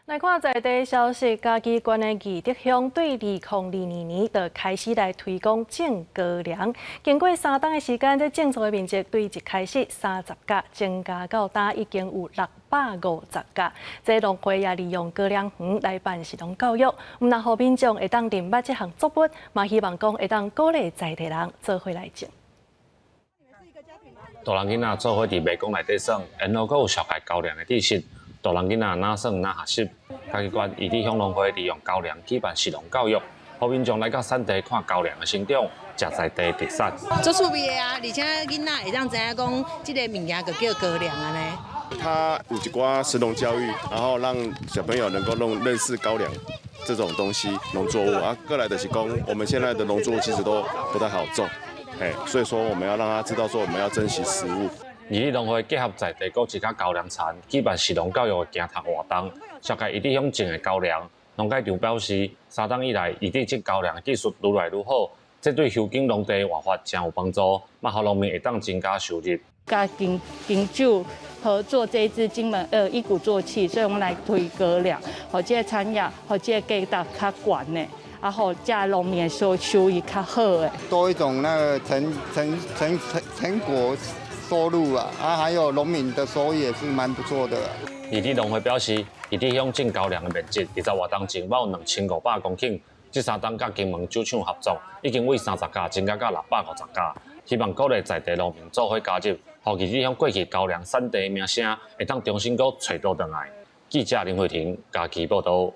來看在地消息，嘉義縣的義德鄉對2022年就開始來推廣種高粱。經過3冬的時間，這種植的面積對一開始30甲增加到今已經有650甲。這農會也利用高粱園來辦食農教育，毋但予民眾會當認捌這項作物，嘛希望講會當鼓勵在地人做伙來種。大人囡仔做伙佇迷宮內底耍，然後閣有紹介高粱的知識。大人囡仔若耍若學習。嘉義縣義德鄉農會利用高粱舉辦食農教育，予民眾來到產地看高粱的生長，食在地特產。足趣味的啊，而且囡仔會當知影講，這个物件就叫高粱按呢。它有一寡食農教育，然後讓小朋友能夠弄認識高粱這種東西農作物啊。過來就是講，我們現在的農作物其實都不太好種，哎，所以說我們要讓他知道說我們要珍惜食物。義德農會結合在地閣自家高粱田，舉辦食農教育的行讀活動，紹介義德鄉種的高粱。農改場表示，3冬以來，義德種高粱的技術愈來愈好，這對修耕農地活化誠有幫助，嘛予農民會當增加收入。佮金金酒合作這一支金門一鼓作氣，所以我們來推高粱，予這个產業，予這个價值較懸的，啊，予這農民的收益較好的。多一種那個成果收入啊，啊，還有農民的收益也是蠻不錯的。義德農會表示，義德鄉種高粱的面積，20外冬前有2500公頃，這3冬佮金門酒廠合作，已經為30甲增加到650甲，希望鼓勵在地農民做伙加入，予義德鄉過去高粱產地的名聲會當重新閣揣倒轉來。記者林慧婷嘉義報道。